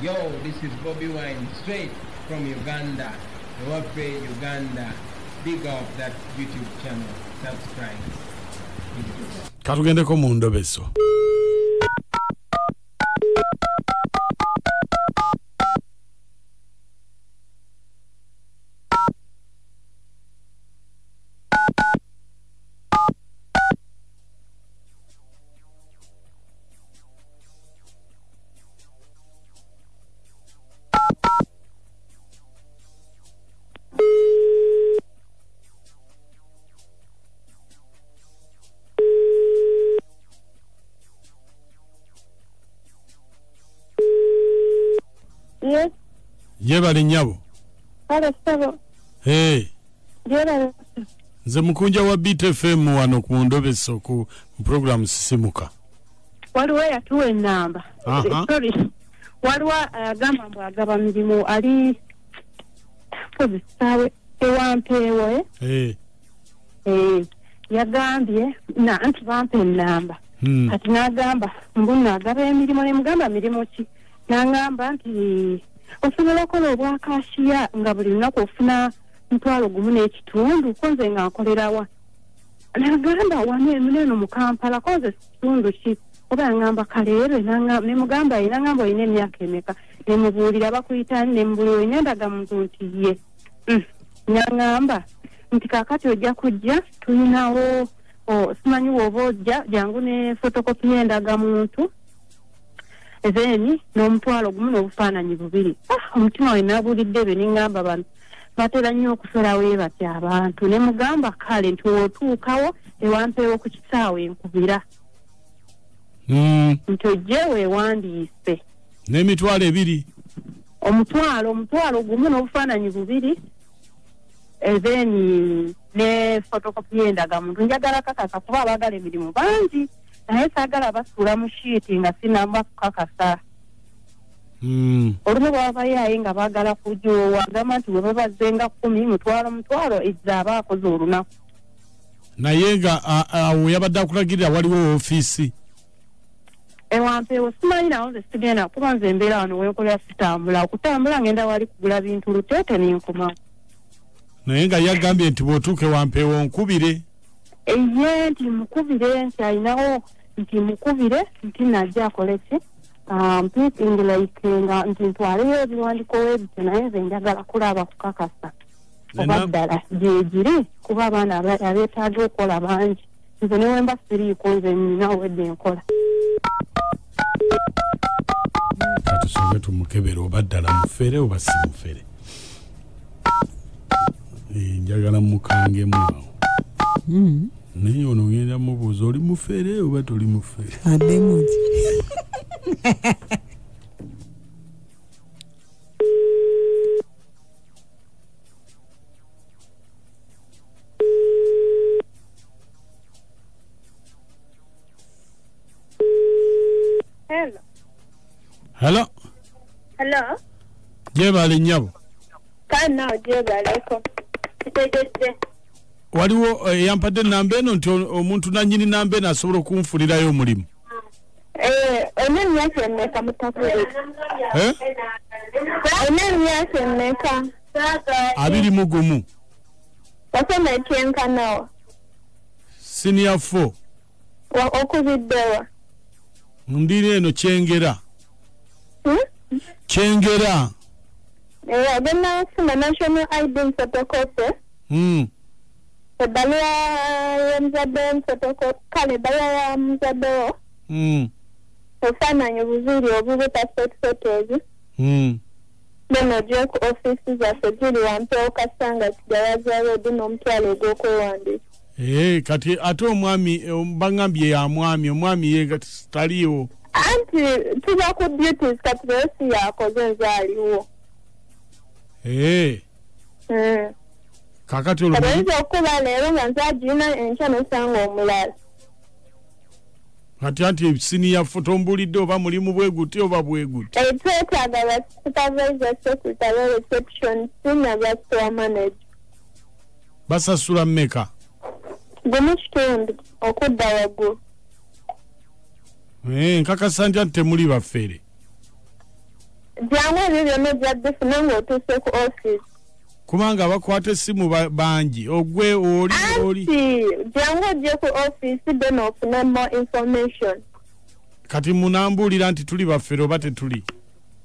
Yo, this is Bobi Wine straight from Uganda. Ewaffe Uganda. Big up that YouTube channel. Subscribe. Katugendeko mu ndobeso. Yes. Yebale nnyabo. Kale ssebo. Hey. Yebale. Nze mukunja wa Beat FM wano ku ndobeso ku program Sisimuka. Waliwo yatuwa ennamba. Sorry. Waliwo agamba mbu agaba mirimu ali kozesaawe ewampeewo. Hey. Yagambye na anti bampa ennamba. Kati n'agamba mbu nagaba emirimu ne mugamba mirimu ki? N'angamba nti osobola okukola obwakashiya nga buli lunaku ofuna 1.5 ko nze nga nkolerawa. N'agamba wano eno mu Kampala koze kitundu ki oba ngamba kaleero ne mugamba n'angamba olina emyaka emeka ne mubuulira bakuyita ne mubuulira olina endagamuntu nti ye. N'angamba nti kaakati ojja kujja tulinawo simanyi woba ojja jangu ne fotokopi y'endagamuntu then n'omutwalo gumu n'obufaananyi bubiri. Omutima we nabuulidde ebyo ne ŋŋamba bano batera nnyo okusolawo batya abantu ne mugamba kale nti w'otuukawo ewampeewo ku kisaawe enkubira. Nti ojje weewandiise. N'emitwalo 2. Omutwalo gumu n'obufaananyi bubiri then ne fotokopi y'endagamuntu. Njagala kakasa kuba abaagala emirimu bangi naye saagala basuula mu shiiti nga sinamba kukakasa. Olumu bw'abayaye nga baagala kujoowa agamba nti bwe babazze nga 10 mutwalo ezza aba akoze olunaku. Naye nga awo yabadde akulagirira waliwo ofiisi. Ewampeewo simanyi nawo nze sigenda kuba nze embeera wano wenkolera sitambula. Okutambula ngenda wali kugula bintu luteete n'enkomawo. Naye nga yagambye nti bw'otuuka ewampeewo nkubire. Eye nti mukubire nti alinawo nti mukubire nti najja akole ki mpingi like nga nti ntwaleyo ebiwandiiko ebyo naye nze njagala kulaba kukakasa oba ddala gyegiri kuba abaana abeetaaga okukola bangi. Nze ne wemba siriiko nze nnina obwedde nkola. Katusooke tumukebere oba ddala mufere oba si mufere. Njagala mukangemu awo. Naye ono ngenda mubuuza oli mufere oba toli mufere? Addemu nti. Hello. Hello. Hello. Gyebale nnyabo. Kale naawe gyebaleko. Kitegedde. Waliwo yampadde ennamba eno nti omuntu nannyini namba eno asobola okunfunirayo omulimu. Olina emyaka emeka mutakuli? Olina emyaka emeka? 21. Wasoma ekyenkanawa? Senior 4. Okubiddewa? Ndiri eno Kyengera. Kyengera. Ogenda kufuna national ID photocopy. Ebbaluwa y'omuzadde wo photocopy, kale ebbaluwa ya muzadde wo. Obufaananyi bubiri obubwe passport photos. Then ojje ku ofiisi zaffe ziri Wampeewo Kasanga Kigayaza Road n'omutwalo ogw'okwewandiisa. Kati ate omwami bangambye ya mwami, omwami ye kati taliiwo. Anti tuba ku duties kati leero si yakoze nze aliwo. Kakati olwo oyinza okuba leero nga nze agirina enkya n'osanga omulala. Kati anti senior tombulidde oba mulimu bwe guti oba bwe guti. Twetaaga ba supervisor, secretary, reception, senior ba store manager. Basasula mmeka? 1.5 okudda waggulu. Nkakasa nti anti temuli bafere. Jangu ebyo byonna ojja bifuna ng'otuuse ku office. Kubanga bakwata essimu bangi ogwe oli oli. Jangu ojje ku office then ofune more information. Kati munambuulira nti tuli bafere oba tetuli?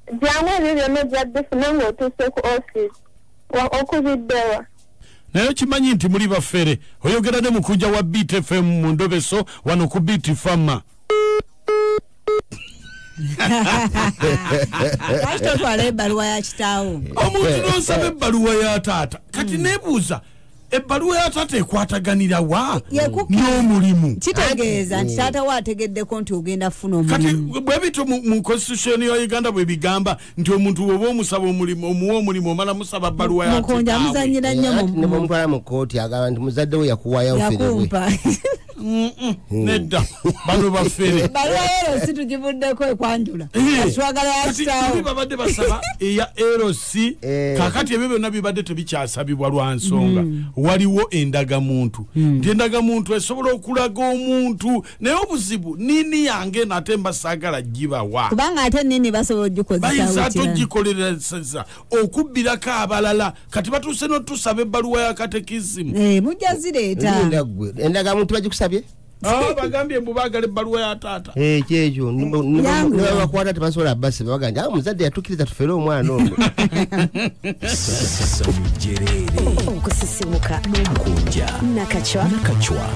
Jangu ebyo byonna ojja bifuna ng'otuuse ku office. Okubiddewa. Naye okimanyi nti muli bafere. Oyogera ne mukunja wa Beat FM mu Ndobeso wano ku Beat Fama. Lwaki totwala ebbaluwa ya kitaawo? Omuntu n'osaba ebbaluwa ya taata. Kati neebuuza ebbaluwa ya taata ekwataganira wa n'omulimu? Kitegeeza nti taata we ategeddeko nti ogenda kufuna omulimu. Kati bwe bityo mu constitution ya Uganda bwe bigamba nti omuntu bw'oba omusaba omulimu omuwa omulimu omala musaba bbaluwa ya Mukunja kitaawe. amuzannyira nnyo ne bw'omutwala mu kkooti agamba nti muzadde we yakuwaayo ofere bwe. Nedda bano bafere. Ebbaluwa ya LC tugivuddeko ekwanjula. Twagala ya kitaawo. Babadde basaba eya LC kakati ebyo byonna bibadde tebikyasabibwa lwa nsonga. Waliwo endagamuntu. Nti endagamuntu esobola okulaga omuntu naye obuzibu nini yange nate mbasaagala gibawa. Kubanga ate nini basobola ogikozesa. Bayinza ate ogikolereza okubbirako abalala. Kati batuuse n'otusaba ebbaluwa ya katekisimu. Mujja zireeta. Endagamuntu bagikusabye? Bagambye mbu baagala ebbaluwa ya taata. Kyekyo ne bakwata tebasobola basiba bagamba nti omuzadde yatukkiriza tufere omwana ono. Okusisimuka n'omukunja Nakachwa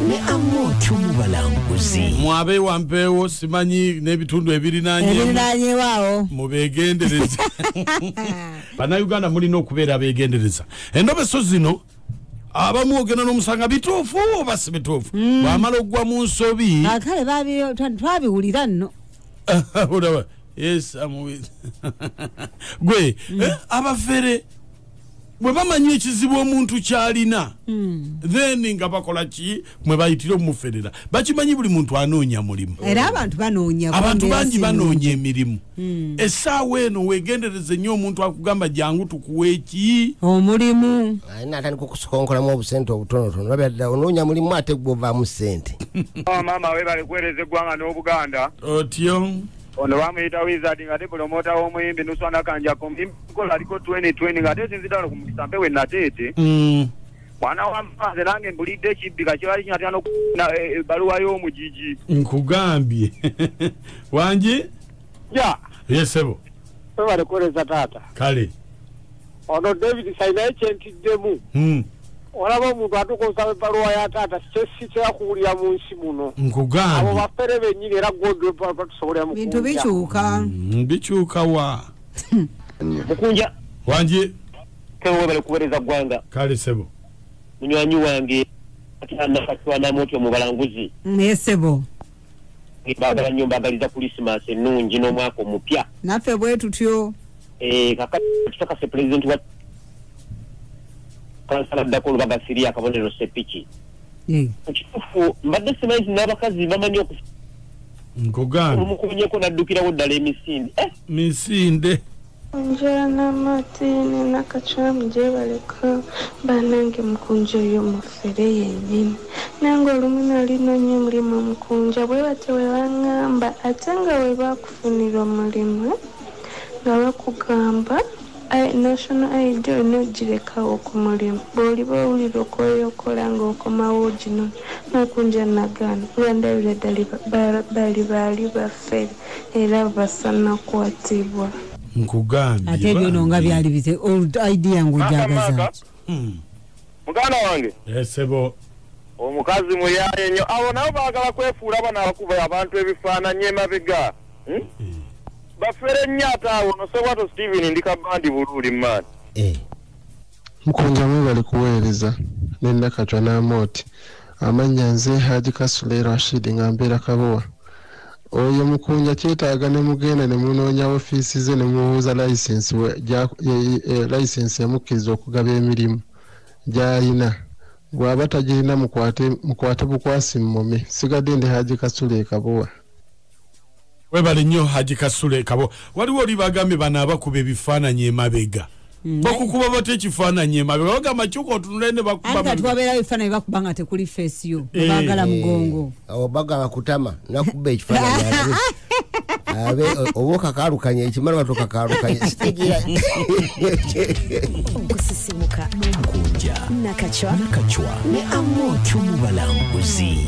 ne Amooti omubalanguzi. Mwabe wampeewo simanyi n'ebitundu ebirinaanyewo mubeegendereze. Bannayuganda mulina okubeera abeegendereza. Endobeso zino abamu ogenda n'omusanga bituufu oba si bituufu. Bw'amala okugwa mu nsobi. Kale twabiwulira nno. Olaba yes gwe abafere bwe bamanyi ekizibu omuntu ky'alina then nga bakola ki mwe bayitira omumuferera. Bakimanyi buli muntu anoonya mulimu. Era abantu banoonya. Abantu bangi banoonya emirimu. Essaawa eno weegendereze nnyo omuntu akugamba jangu tukuwe eki omulimu. Alina atandika okusukonkolamu obusente obutonotono. Olabira ddala onoonya mulimu ate gwe ovaamu ssente. Maama weebale kuweereza eggwanga n'Obuganda. Otyo. Ono bamuyita Wizard nga ate pulomota w'omuyimbi Nuswana Kanjako mkola aliko 2020 nga ate sinzidde wano ku mukisa mpewo Nateete. Mwana wa mpanze nange mbulidde ekibbi kakibali kinatera n'okufuna ebbaluwa y'omugigi. Nkugambye. Wangi? Ja. Yes sebo. Weebale kuweereza taata. Kale. Ono David Sainaye kye ntiddemu. Olaba omuntu atuuka osaba ebbaluwa ya taata sikye kuwulira mu nsi muno. Nkugambye. Abo bafere bennyini era tusobolera mukunja. Bintu bikyuka. Bikyuka wa? Mukunja. Wangi? Weebale kuweereza ggwanga. Kale sebo. Munywanyi wange Nakachwa n'Amooti omubalanguzi. Yes sebo. Baagala nnyo mbaagaliza Kulisimaasi ennungi n'omwaka omupya. Naffe bwe tutyo. Kakati kitokase pulezidenti wa kansala ddako Lubaga Siriya akabonero Ssepiki. Ekituufu mbadde simanyi nti n'abakazi bamanyi Nkugambye. Olumukunyeko n'addukirawo ddala emisinde. Misinde. Nja n'Amooti ne Nakachwa mugyebaleko bannange mukunja oyo mufere yennyini. Nange olumu nali nnoonya omulimu mukunja bwe batyo bwe baŋŋamba ate nga bwe bakufunira omulimu nga bakugamba national ID olina ogirekawo ku mulimu bw'oliba owulira okweyokola ng'okomawo oginona mukunja nagaana nga ndabira ddala bali baali bafere era basaana kukwatibwa. Nkugambye. Ate ebyo nga byali bite old idea ng'ojagaza. Muganda wange. Yes sebo. Omukazi muyaye nnyo abo nabo baagala kwefuula bano abakuba abantu ebifaananyi emabega. Bafere nnyo ate awo nosobwato Steven ndi kabandi Buluuli mmaani. Mukunja mwebale kuweereza ne Nakachwa n'Amooti. Amannya nze Haji Kasule Rashid nga mbeera Kabowa. Oyo mukunja kyetaaga ne mugenda ne munoonya ofiisi ze ne mubuuza layisinsi emukkiriza okugaba emirimu gy'alina. Bw'aba tagirina mukwate bukwasi mmume. Sigadde ndi Haji Kasule Kabowa. Webale nnyo Haji Kasule Kabowa. Waliwo oli bagambye bano abakuba ebifaananyi emabega. Bakukuba batya ekifaananyi emabega? Bagamba kyuka otunule ne bakuba. Anti kati wabeerawo ebifaananyi bakuba nga tekuli feesi yo. Baagala mugongo. Awo bagamba kutama nakuba ekifaananyi. Abe oba okakalukanye ekimala batokakalukanye sitegeera. Okusisimuka n'omukunja Nakachwa ne Amotu mu balanguzi.